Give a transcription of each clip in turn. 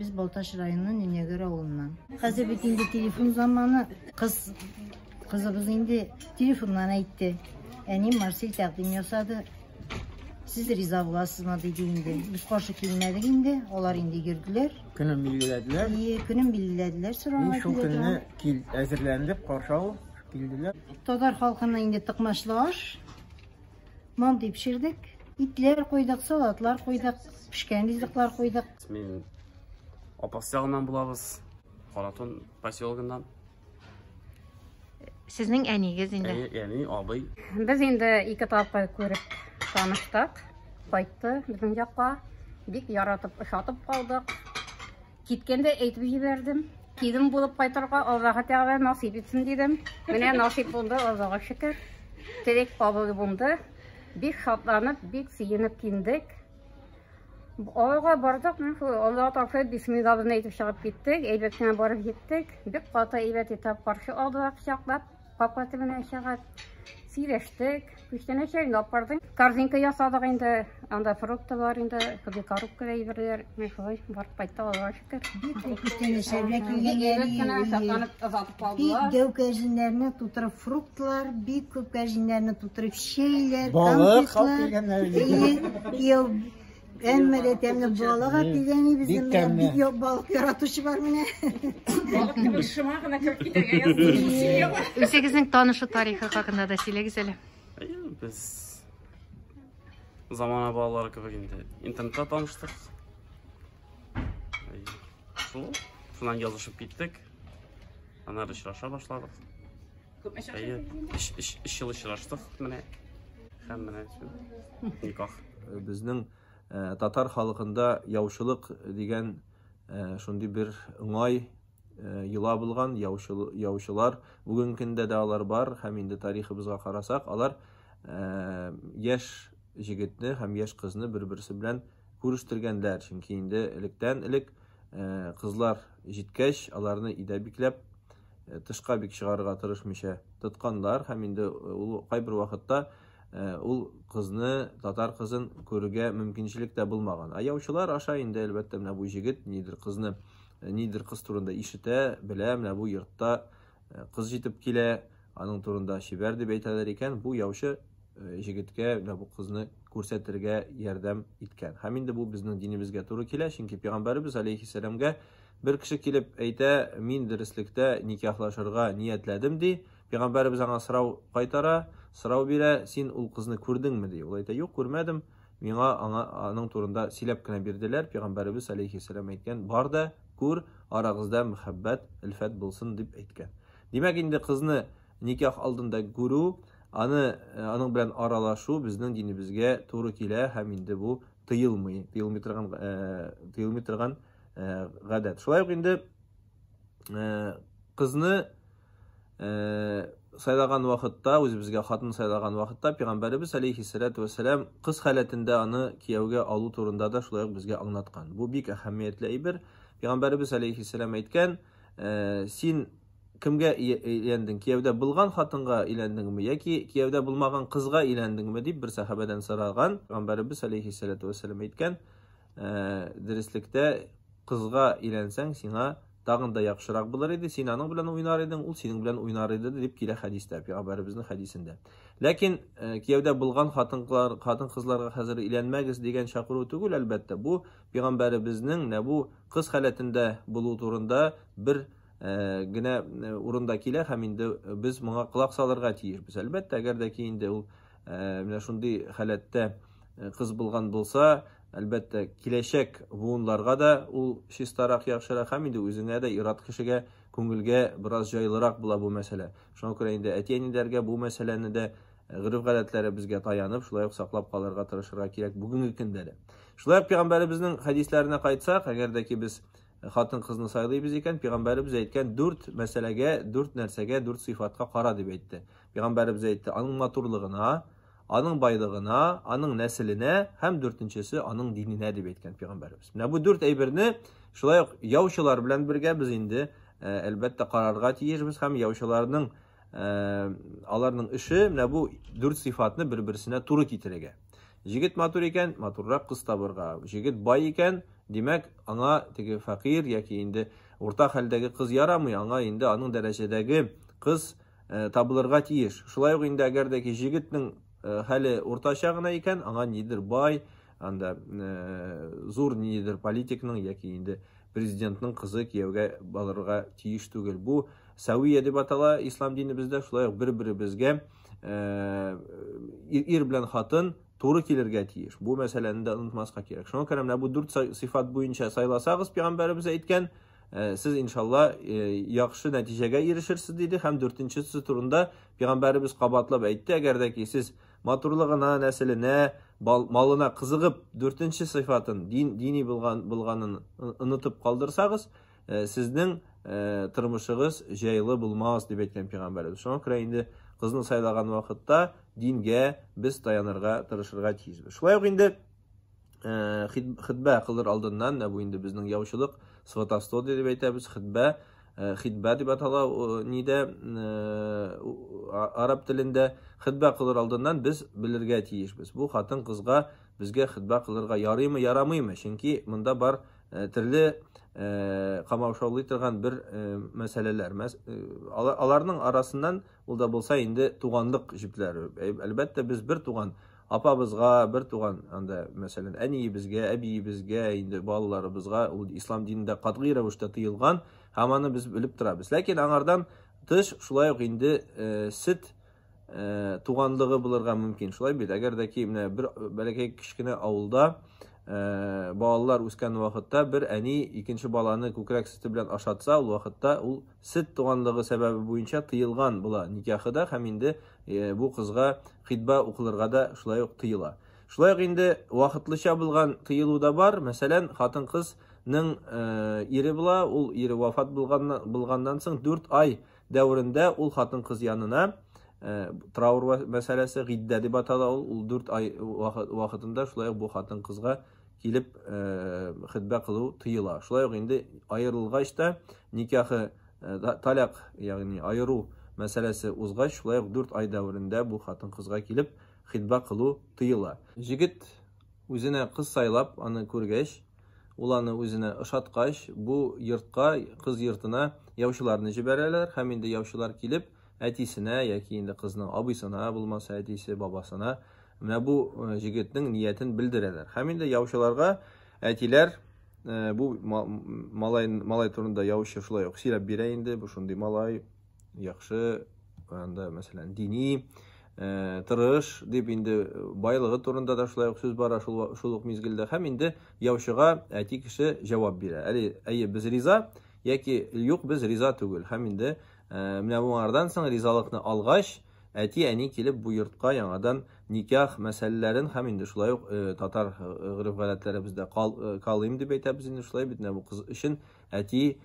Без Балтач районының Нөнәгәр авылыннан. Хәзер бит инде телефон заманы. Кыз кызыбыз инде телефоннан әйтте. Әни Марсель тәкъдим ясады. Сез риза буласызмы диде инде. Без каршы килмәдек инде. Алар инде йөрделәр. Көнен билгеләделәр. Ие, көнен билгеләделәр сорауга Шул көнне кил әзерләндек, каршы алып килделәр. Татар халкына инде тыкмачлы аш. Манты пешердек. Итләр куйдык, салатлар куйдык, пешкән ризыклар куйдык. Мин Апас ягыннан булабыз. Каратун поселогыннан. Сезнең әнигез инде. Әни, әни, абый. Без инде ике тапкыр күреп таныштык. Кайтты безнең якка. Бик яратып, ошатып калдык. Киткәндә әйтеп җибәрдем. Килен булып кайтырга Аллаһы Тәгалә насыйп итсен дидем. Менә насыйп булды, Аллаһка шөкер. Теләк кабул булды. Бик шатланып, бик сөенеп килдек. Авылга бардык, менә шул Аллаһ тапшырып, бисмиллабызны әйтеп чыгып киттек. Әйбәт кенә барып җиттек. Бик каты әйбәт итеп каршы алдылар, кочаклап, капка төбенә чыгып. Сөйләштек. Күчтәнәчләр инде алып бардым. Корзинка ясадык инде. Анда фрукты бар инде, шундый коробкада әйберләр. Менә шулай барып кайттык, Аллаһка шөкер. Бик күп күчтәнәчләр белән Бик килгән әйбәт кенә әни. шатланып озатып Бик калдылар. дәү кәрзиннәрне тутырып фруктлар, бик күп кәрзиннәрне тутырып чәйләр, Балык алып конфетлар. килгәннәр. Әйе, кияү әмма дә тәмле балык алып килгән Бик безнең менә тәмле. бик балык яратучы бар менә. Балык кебек шома гына кереп китәргә язды шул семьяга. Үзегезнең танышу тарихы хакында да сөйләгез әле. Әйе, без замана балалары кебек инде интернетта таныштык. Әйе, шул. Шуннан язышып киттек. Аннары очраша башладык. Күпме чак Әйе, өч ел очраштык менә. Һәм менә шул никах. Безнең татар халкында яучылык дигән шундый бер уңай йола булган. Яучылар бүгенге көндә дә алар бар, һәм инде тарихыбызга карасак, алар яшь җегетне һәм яшь кызны бер-берсе белән күрештергәннәр. Чөнки инде электән элек кызлар җиткәч, аларны өйдә бикләп, тышка бик чыгарырга тырышмыйча тотканнар, һәм инде ул кайбер вакытта ул кызны, татар кызын күрергә мөмкинчелек тә булмаган. Ә яучылар аша инде әлбәттә менә бу җегет нидер кызны, нидер кыз турында ишетә, белә, менә бу йортта кыз җитеп килә, аның турында чибәр дип әйтәләр икән, бу яучы җегеткә менә бу кызны күрсәтергә ярдәм иткән. Һәм инде бу безнең динебезгә туры килә, чөнки пәйгамбәребез алейхиссәламгә бер кеше килеп әйтә, мин дөреслектә никахлашырга ниятләдем ди. Пәйгамбәребез аңа сорау кайтара, сорау бирә, син ул кызны күрдеңме ди. Ул әйтә, юк, күрмәдем. Миңа аңа аның турында сөйләп кенә бирделәр. Пәйгамбәребез алейхиссәлам әйткән, бар да күр, арагызда мәхәббәт, өлфәт булсын дип әйткән. Димәк, инде кызны никах алдында күрү, аны аның белән аралашу безнең динебезгә туры килә, һәм инде бу тыелмый, тыелмый торган, тыелмый торган гадәт. Шулай ук инде кызны сайлаган вакытта, үзебезгә хатын сайлаган вакытта пәйгамбәребез алейхиссалату вассалам кыз халәтендә аны кияүгә алу турында да шулай ук безгә аңлаткан. Бу бик әһәмиятле әйбер. Пәйгамбәребез алейхиссалам әйткән, син кемгә өйләндең? Кияүдә булган хатынга өйләндеңме яки кияүдә булмаган кызга өйләндеңме дип бер сәхабәдән сораган. Пәйгамбәребез алейхиссалату вассалам әйткән, дөреслектә кызга өйләнсәң, сиңа тагын да яхшырак булыр иде, син аның белән уйнар идең, ул синең белән уйнар иде дип килә хәдистә, пәйгамбәребезнең хәдисендә. Ләкин кияүдә булган хатын-кызларга хәзер өйләнмәгез дигән чакыру түгел, әлбәттә. Бу пәйгамбәребезнең менә бу кыз халәтендә булу турында бер генә урында килә, һәм инде без моңа колак салырга тиешбез. Әлбәттә, әгәр дә ки инде ул менә шундый халәттә кыз булган булса, әлбәттә, киләчәк буынларга да ул чистарак, яхшырак, һәм инде үзеңә дә, ир-ат кешегә, күңелгә бераз җайлырак була бу мәсьәлә. Шуңа күрә инде әти-әниләргә бу мәсьәләне дә гореф-гадәтләребезгә таянып, шулай ук саклап калырга тырышырга кирәк бүгенге көндә дә. Шулай ук пәйгамбәребезнең хәдисләренә кайтсак, әгәр дә ки без хатын-кызны сайлыйбыз икән, пәйгамбәребез әйткән дүрт мәсьәләгә, дүрт нәрсәгә, дүрт сыйфатка кара дип әйтте. Пәйгамбәребез әйтте, аның матурлыгына, аның байлыгына, аның нәселенә һәм дүртенчесе аның диненә дип әйткән пәйгамбәребез. Менә бу дүрт әйберне шулай ук яучылар белән бергә без инде, әлбәттә, карарга тиешбез, һәм яучыларның, аларның эше менә бу дүрт сыйфатны бер-берсенә туры китерергә. Җегет матур икән, матуррак кыз табырга. Җегет бай икән, Димәк, аңа теге фәкыйрь яки инде урта хәлдәге кыз ярамый, аңа инде аның дәрәҗәдәге кыз табылырга тиеш. Шулай ук инде әгәр дә ки җегетнең хәле уртача гына икән, аңа нидер бай, анда зур нидер политикның яки инде президентның кызы кияүгә барырга тиеш түгел. Бу сәвия дип атала ислам динебездә, шулай ук бер-беребезгә ир белән хатын туры килергә тиеш. Бу мәсьәләне дә онытмаска кирәк. Шуңа күрә менә бу дүрт сыйфат буенча сайласагыз, пәйгамбәребез әйткән, сез иншалла яхшы нәтиҗәгә ирешерсез диде һәм дүртенчесе турында пәйгамбәребез кабатлап әйтте, әгәр дә ки сез матурлыгына, нәселенә, малына кызыгып дүртенче сыйфатын, дин, дини булган булганын онытып калдырсагыз, сезнең тормышыгыз җайлы булмас дип әйткән пәйгамбәребез. Шуңа күрә инде кызны сайлаган вакытта дингә без таянырга тырышырга тиешбез. Шулай ук инде хитбә кылыр алдыннан, бу инде безнең яучылык, сватовство дип әйтәбез, хитбә, хитбә дип атала нидә, араб телендә. Хитбә кылыр алдыннан без белергә тиешбез. Бу хатын кызга безгә хитбә кылырга ярыймы, ярамыймы? Чөнки монда бар төрле камаушаулый торган бер мәсьәләләр. Аларның арасыннан ул да булса инде туганлык җепләре. Әлбәттә, без бер туган апабызга, бер туган анда, мәсәлән, әниебезгә, әбиебезгә, инде балаларыбызга ул ислам динендә катгый рәвештә тыелган һәм аны без белеп торабыз. Ләкин аңардан тыш шулай ук инде сөт туганлыгы булырга мөмкин. Шулай бит, әгәр дә ки менә бер бәләкәй кечкенә авылда балалар үскән вакытта бер әни икенче баланы күкрәк сөте белән ашатса, ул вакытта ул сөт туганлыгы сәбәбе буенча тыелган була никахы да һәм инде бу кызга хитба укылырга да шулай ук тыела. Шулай ук инде вакытлыча булган тыелу да бар. Мәсәлән, хатын-кызның ире була, ул ире вафат булганнан соң 4 ай дәверендә ул хатын-кыз янына траур мәсьәләсе, гиддә дип атала ул, ул 4 ай вакытында шулай ук бу хатын-кызга килеп хитбә кылу тыела. Шулай ук инде аерылгач та никахы таляк, ягъни аеру мәсьәләсе узгач, шулай ук 4 ай дәверендә бу хатын-кызга килеп хитбә кылу тыела. Җегет үзенә кыз сайлап, аны күргәч, ул аны үзенә ошаткач, бу йортка, кыз йортына яучыларны җибәрәләр һәм инде яучылар килеп әтисенә яки инде кызның абыйсына, булмаса әтисе, бабасына менә бу җегетнең ниятен белдерәләр. Һәм инде яучыларга әтиләр бу малай турында яучы шулай ук сөйләп бирә инде, бу шундый малай, яхшы, анда мәсәлән, дини, тырыш дип инде байлыгы турында да шулай ук сүз бара шул ук мизгелдә. Һәм инде яучыга әти кеше җавап бирә. Әле әйе, без риза, яки юк, без риза түгел. Һәм инде менә моңардан соң ризалыкны алгач, әти-әни килеп бу йортка яңадан никах мәсьәләләрен һәм инде шулай ук татар гореф-гадәтләребездә калыйм дип әйтәбез инде шулай бит, менә бу кыз өчен әти,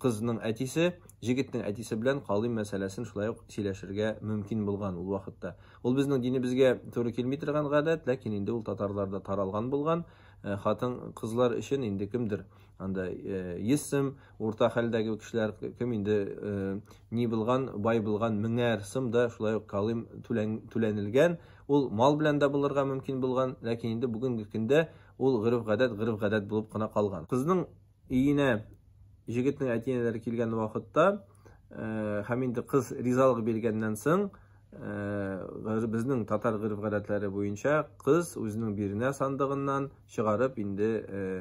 кызның әтисе, җегетнең әтисе белән калыйм мәсьәләсен шулай ук сөйләшергә мөмкин булган ул вакытта. Ул безнең динебезгә туры килми торган гадәт, ләкин инде ул татарларда таралган булган. Хатын кызлар өчен инде кемдер анда 100 сум, урта хәлдәге кешеләр кем инде ни булган, бай булган меңәр сум да шулай ук калым түләнелгән. Ул мал белән дә булырга мөмкин булган, ләкин инде бүгенге көндә ул гореф-гадәт булып кына калган. Кызның өенә җегетнең әти-әниләре килгән вакытта һәм инде кыз ризалык биргәннән соң, безнең татар гореф-гадәтләре буенча кыз үзенең биренә сандыгыннан чыгарып инде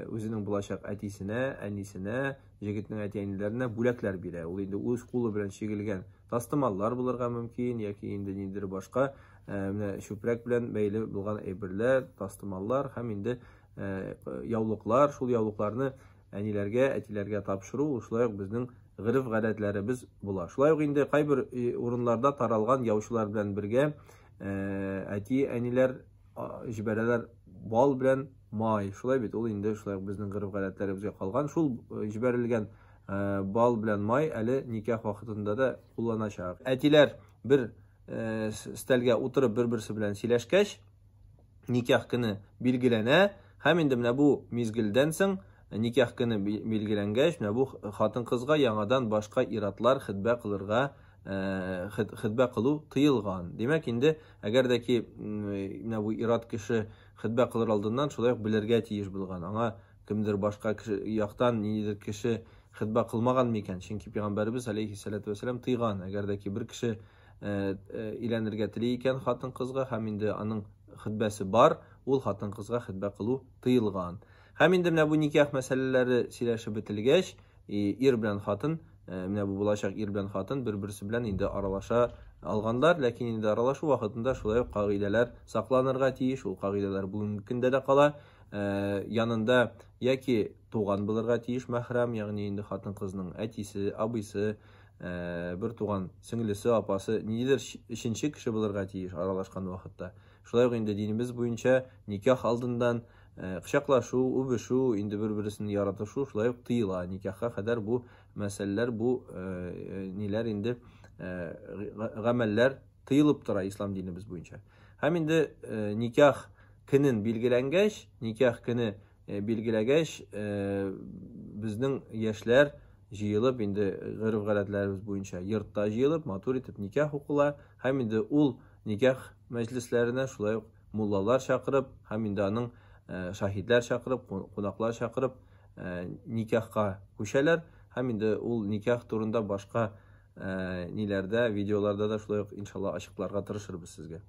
үзенең булачак әтисенә, әнисенә, җегетнең әти-әниләренә бүләкләр бирә. Ул инде үз кулы белән чигелгән тастымаллар булырга мөмкин, яки инде ниндидер башка менә чүпрәк белән бәйле булган әйберләр, тастымаллар һәм инде яулыклар. Шул яулыкларны әниләргә, әтиләргә тапшыру ул шулай ук безнең гореф-гадәтләребез була. Шулай ук инде кайбер урыннарда таралган яучылар белән бергә әти-әниләр җибәрәләр бал белән май. Шулай бит, ул инде шулай ук безнең гореф-гадәтләребезгә калган. Шул җибәрелгән бал белән май әле никах вакытында да кулланачак. Әтиләр бер стәлгә утырып бер-берсе белән сөйләшкәч, никах көне билгеләнә һәм инде менә бу мизгелдән соң никах көне билгеләнгәч, менә бу хатын-кызга яңадан башка иратлар хитбә кылырга, хитбә кылу тыелган. Димәк, инде әгәр дә ки менә бу ират кеше хитбә кылыр алдыннан шулай ук белергә тиеш булган. Аңа кемдер башка кеше яктан ниндидер кеше хитба кылмаган микән? Чөнки пәйгамбәребез алейхиссалату вәссәлам тыйган, әгәр дә ки бер кеше өйләнергә тели икән хатын-кызга һәм инде аның хитбәсе бар, ул хатын-кызга хитбә кылу тыелган. Һәм инде менә бу никах мәсьәләләре сөйләшеп бетелгәч, ир белән хатын, менә бу булачак ир белән хатын бер-берсе белән инде аралаша алганнар, ләкин инде аралашу вакытында шулай ук кагыйдәләр сакланырга тиеш, ул кагыйдәләр бүгенге көндә дә кала. Янында яки туган булырга тиеш мәхрәм, ягъни инде хатын-кызның әтисе, абыйсы, бер туган сеңлесе, апасы, ниндидер өченче кеше булырга тиеш аралашкан вакытта. Шулай ук инде динебез буенча никах алдыннан кочаклашу, үбешү, инде бер-берсен яратышу шулай ук тыела. Никахка кадәр бу мәсьәләләр, бу ниләр инде гамәлләр тыелып тора ислам динебез буенча. Һәм инде никах көнен билгеләнгәч, никах көне билгеләгәч, безнең яшьләр җыелып, инде гореф-гадәтләребез буенча йортта җыелып, матур итеп никах укыла һәм инде ул никах мәҗлесләренә шулай ук муллалар чакырып һәм инде аның шаһитләр чакырып, кунаклар чакырып никахка күчәләр һәм инде ул никах турында башка ниләрдә, видеоларда да шулай ук иншалла ачыкларга тырышырбыз сезгә.